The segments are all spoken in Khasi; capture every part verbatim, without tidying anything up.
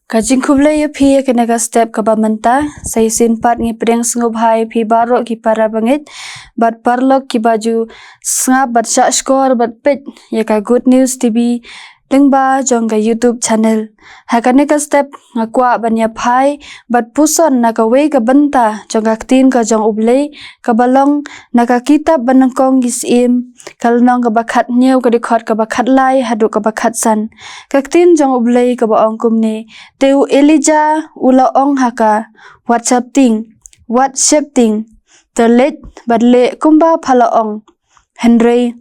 Ka jingkhublei ïa phi ïa kane ka step kaba mynta. Sa shisien pat ngi pdiang sngewbha ïa phi baroh ki para bangeit bad paralok kiba ju sngap bad shah shkor bad peit ïa ka Good News T V lyngba jong ka YouTube channel. Ha kane ka step nga kwah ban ïa phai bad puson na kawei ka bynta jong ka ktien ka jong U Blei kaba long na ka kitab ba nyngkong ki Syiem, ka lynnong kaba khathynñiew, ka dkhot kaba khatlai haduh kaba khatsan. Ka ktien jong U Blei kaba ong kumne: Te u Elijah u la ong ha ka, wat sheptieng, wat sheptieng, to leit bad leh kumba pha la ong. Hynrei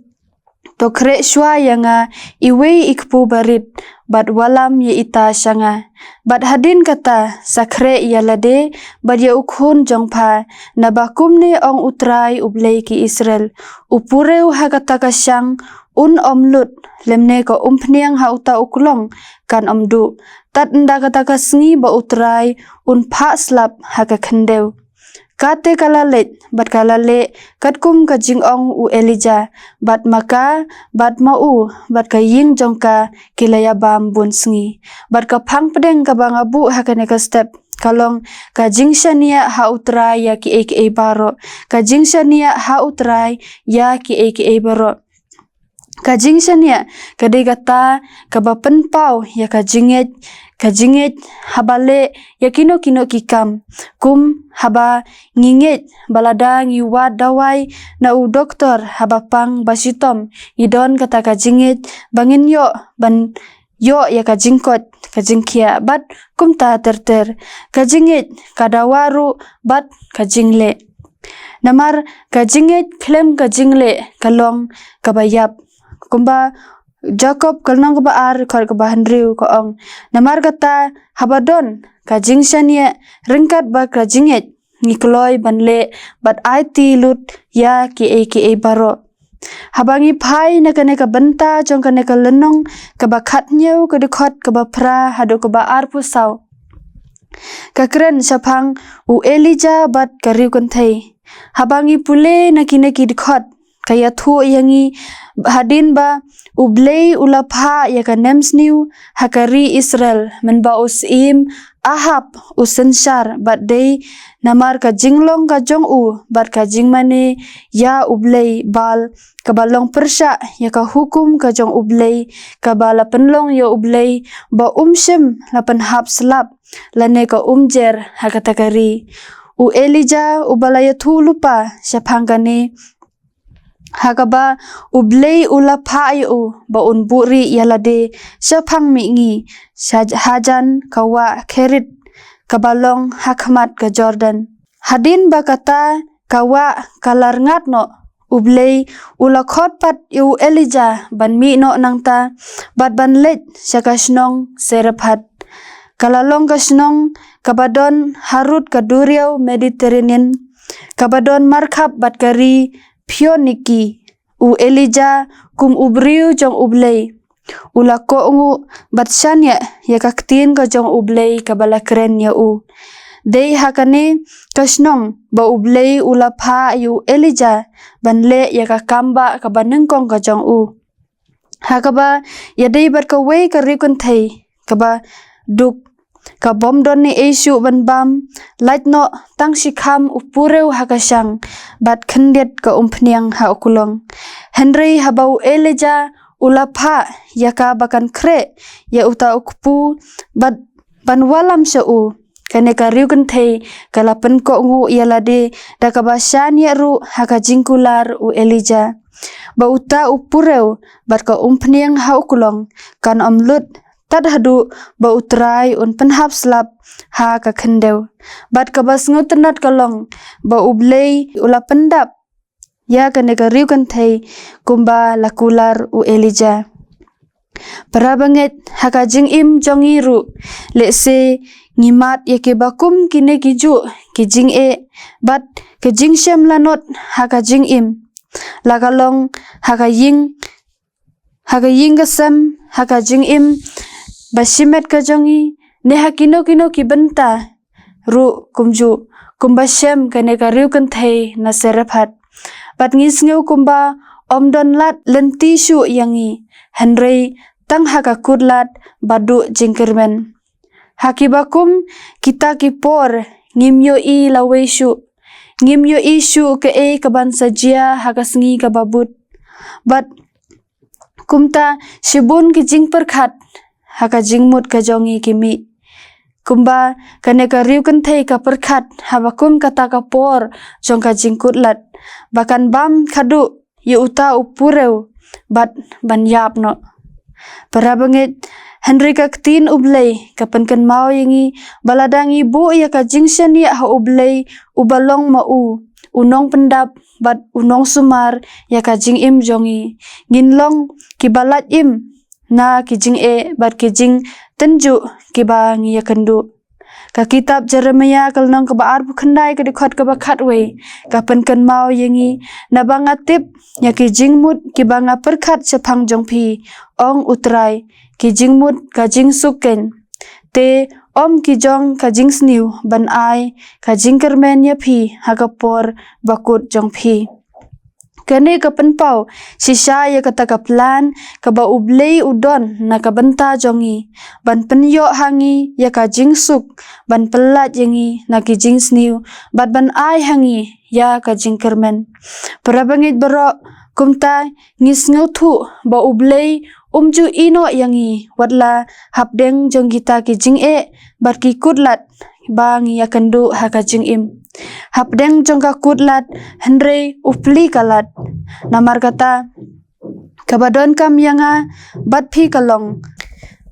to khreh shuwa ïa nga iwei i kpu barit bad wallam ïa ita sha nga. Bad hadien kata sa khreh ïa lade bad ïa u khun jong pha, naba kumne ong U Trai U Blei ki Israel: U purew ha kata ka shang un ym lut, lymne ka umphniang ha uta u klong kan ym duh. Tad ynda kata ka sngi ba U Trai un phah slap ha ka khyndew. Kata ka la leit bad ka la leh katkum ka jingong u Elijah, bad ma ka bad ma u bad ka ïing jong ka ki la ïabam bun sngi. Bad ka phang pdeng kaba nga buh ha kane ka step ka long: Ka jingshaniah ha U Trai ïa kiei kiei baroh. Ka jingshaniah ha U Trai ïa kiei kiei baroh. Ka jingshaniah ka dei kata kaba pynpaw ïa ka jingngeit, ka jingngeit haba leh ïa kino kino ki kam. Kum haba ngi ngeit ba lada ngi wad dawai na u doktor, haba pang ba shitom ngi don kata ka jingngeit ba ngin ïoh ban ïoh ïa ka jingkoit ka jingkhiah bad kumta ter ter. Ka jingngeit, ka dawa ruh bad ka jingleh. Namar ka jingngeit khlem ka jingleh ka long kaba ïap. Kumba Jakob ka lynnong kaba ar, dkhot kaba hynriew ka ong: Namar kata haba don ka jingshaniah ryngkat bad ka jingngeit, ngi kloi ban leh bad aiti lut ïa kiei kiei baroh. Haba ngi phai na kane ka bynta jong kane ka lynnong kaba khathynñiew, ka dkhot kaba phra haduh kaba arphew saw, ka kren shaphang u Elijah bad ka riewkynthei thei. Haba ngi pule na kine ki dkhot, ka ïathuh ïa ngi hadien ba U Blei u la phah ïa ka nemsniew ha ka ri Israel, mynba u Syiem Ahab u synshar, bad dei namar ka jinglong ka jong u bad ka jingmane ïa u blei Baal, kaba long pyrshah ïa ka hukum ka jong U Blei, kaba la pynlong ïa U Blei ba um shym la pynhap slap lane ka um jer ha kata ka ri. U Elijah uba la ïathuhlypa shaphang kane, ha kaba U Blei u la phah ïa u ba un buhrieh ïa lade shaphang mihngi, sha-, hajan ka wah Kerith kaba long ha khmat ka Jordan. Hadien ba kata ka wah ka la rngat noh, U Blei u la khot pat ïa u Elijah ban mih noh nangta bad ban leit sha ka shnong Zarephath. Ka la long ka shnong kaba don harud ka duriaw Mediterranean, kaba don markhap bad ka ri Phoeniki. U Elijah, kum u briew jong U Blei, u la kohnguh bad shaniah ïa ka ktien ka jong U Blei kaba la kren ïa u. Dei ha kane ka shnong ba U Blei u la phah ïa u Elijah ban leh ïa ka kambah kaba nyngkong ka jong u. Ha kaba ïadei bad kawei ka riewkynthei kaba duk, ka bym don ei ei shuh ban bam, lait noh tang shi kham u purew ha ka shang bad khyndiat ka umphniang ha u klong. Hynrei haba u Elijah u la phah ïa ka ba kan khreh ïa uta u kpu bad ban wallam sha u, kane ka riewkynthei ka la pynkohnguh ïa lade da kaba shaniah ruh ha ka jingkular u Elijah, ba uta u purew bad ka umphniang ha u klong kan ym lut tad haduh ba U Trai un pynhap slap ha ka khyndew. Bad kaba sngewtynnat ka long ba U Blei u la pyndap ïa kane ka riewkynthei kumba la kular u Elijah. Para bangeit, ha ka jingim jong ngi ruh, lehse ngi mad ïa kiba kum kine kijuh ki jingeh bad ka jingshem lanot ha ka jingim, la ka long ha ka ïing, ha ka ïing ka sem, ha ka jingim ba shimet ka jong ngi, ne ha kino kino ki bynta ruh kumjuh, kumba shem kane ka riewkynthei na Zarephath. Bad ngi sngew kumba ym don lad lynti shuh ïa ngi, hynrei tang ha ka kut lad ba duh jingkyrmen. Ha kiba kum kita ki por ngim ïohi lawei shuh. Ngim ïohi shuh kaei kaban sa jia ha ka sngi kaba bud. Bad kumta shibun ki jingpyrkhat ha ka jingmut ka jong ngi ki mih. Kumba kane ka riew kynthei ka pyrkhat haba kum kata ka por jong ka jingkut lad ba kan bam khadduh ïa uta u purew bad ban ïap noh. Para bangeit, hynrei ka ktien U Blei ka pynkynmaw ïa ngi ba lada ngi buh ïa ka jingshaniah ha U Blei uba long ma u, u nongpyndap bad u nongsumar ïa ka jingim jong ngi, ngin long kiba lait im na ki jingeh bad ki jingtynjuh kiba ngi ïakynduh. Ka kitab Jeremiah ka lynnong kaba arphew khyndai ka dkhot kaba khatwei ka pynkynmaw ïa ngi, naba nga tip ïa ki jingmut kiba nga pyrkhat shaphang jong phi, ong U Trai, ki jingmut ka jingsuk keiñ, te ym ki jong ka jingsniew, ban ai ka jingkyrmen ïa phi ha ka por bakut jong phi. Kane ka pynpaw shisha ïa kata ka plan kaba U Blei u don na ka bynta jong ngi, ban pynïoh ha ngi ïa ka jingsuk, ban pyllait ïa ngi na ki jingsniew, bad ban ai ha ngi ïa ka jingkyrmen. Para bangeit baroh, kumta ngi sngewthuh ba U Blei um ju ïehnoh ïa ngi wat la hapdeng jong kita ki jingeh bad ki kut lad ba ngi ïakynduh ha ka jingim. Hapdeng jong ka kut lad, hynrei u plie ka lad. Namar kata, kaba donkam ïa nga bad phi ka long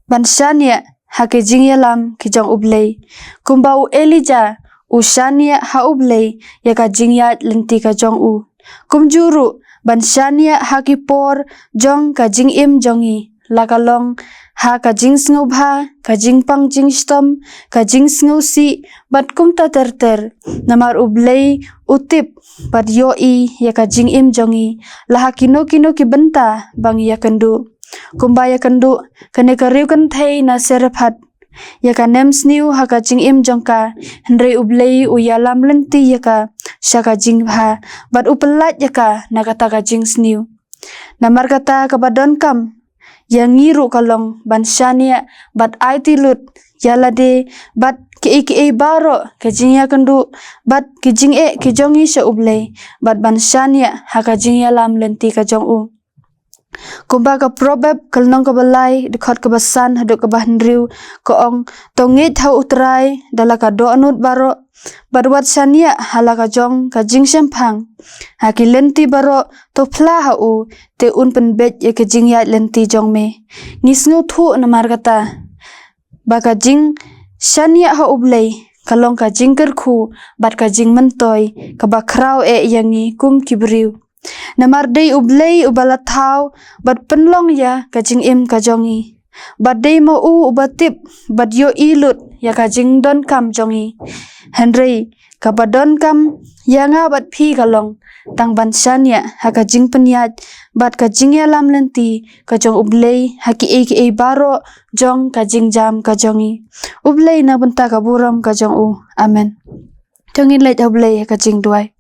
ban shaniah ha ki jingïalam ki jong U Blei, kumba u Elijah u shaniah ha U Blei ïa ka jingïaid lynti ka jong u. Kumjuh ruh ban shaniah ha ki por jong ka jingim jong ngi, la ka long ha ka jingsngewbha, ka jingpang jingshitom, ka jingsngewsih, bad kumta ter ter. Namar U Blei u tip bad ïohi ïa ka jingim jong ngi, la ha kino kino ki bynta ba ngi ïakynduh. Kumba ïakynduh kane ka riew kynthei na Sarephath ïa ka nemsniew ha ka jingim jong ka, hynrei U Blei u ïalam lynti ïa ka sha ka jingbha, bad u pyllait ïa ka na kata ka jingsniew. Namar kata, kaba donkam ïa ngi ruh ka long ban shaniah bad aiti lut ïa lade bad kiei kiei baroh, ka jingïakynduh bad ki jingeh ki jong ngi sha U Blei, bad ban shaniah ha ka jingïalam lynti ka jong u. Kumba ka Proverb ka lynnong kaba lai, dkhot kaba san haduh kaba hynriew, ka ong, to ngeit ha U Trai da la ka dohnud baroh, bad wat shaniah ha la ka jong ka jingshemphang. Ha ki lynti baroh to phla ha u, te un pynbeit ïa ka jingïaid lynti jong me. Ngi sngewthuh namar kata ba ka jingshaniah ha U Blei ka long ka jingkyrkhu bad ka jingmyntoi kaba khraw eh ïa ngi kum ki briew. Namar dei U Blei uba la thaw bad pynlong ïa ka jingim ka jong ngi. Bad dei ma u uba tip bad ïohi lut ïa ka jingdonkam jong ngi. Hynrei kaba donkam ïa nga bad phi ka long tang ban shaniah ha ka jingpynïaid bad ka jingïalam lynti ka jong U Blei ha kiei kiei baroh jong ka jingjam ka jong ngi. U Blei na bynta ka burom ka jong u. Amen. To ngin leit ha U Blei ha ka jingduwai.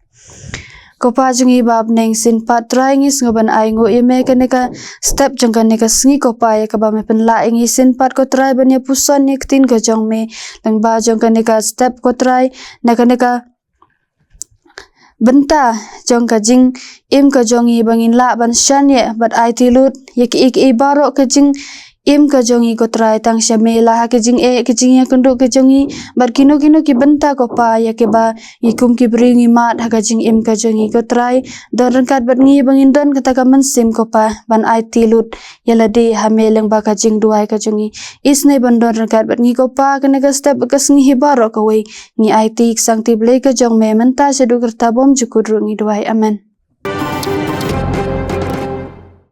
Ko Pa jong ngi ba ha bneng, shisien pat Trai ngi sngew ban ai nguh ïa me kane ka step jong kane ka sngi ko Pa, ïa kaba me pynlah ïa ngi shisien pat ko Trai ban ïa puson ïa ka ktien ka jong me. Lyngba jong kane ka step ko Trai, na kane ka bynta jong ka jingim ka jong ngi ba ngin lah ban shaniah bad aiti lut ïa kiei kiei baroh ka jing im ka jong ngi ko Trai, tang sha me la ha ka jingeh ka jingïakynduh ka jong ngi, bad kino kino ki bynta ko Pa ïa kiba ngi kum ki briew ngi mad ha ka jingim ka jong ngi ko Trai. Don ryngkat bad ngi ba ngin don kata ka mynsiem ko Pa ban aiti lut ïa lade ha me lyngba ka jingduwai ka jong ngi. Isynei ban don ryngkat bad ngi ko Pa, kane ka step bad ka sngi hi baroh kawei. Ngi aiti ka sangti Blei ka jong me mynta shaduh ka rta bymjukut ruh ngi duwai. Amen.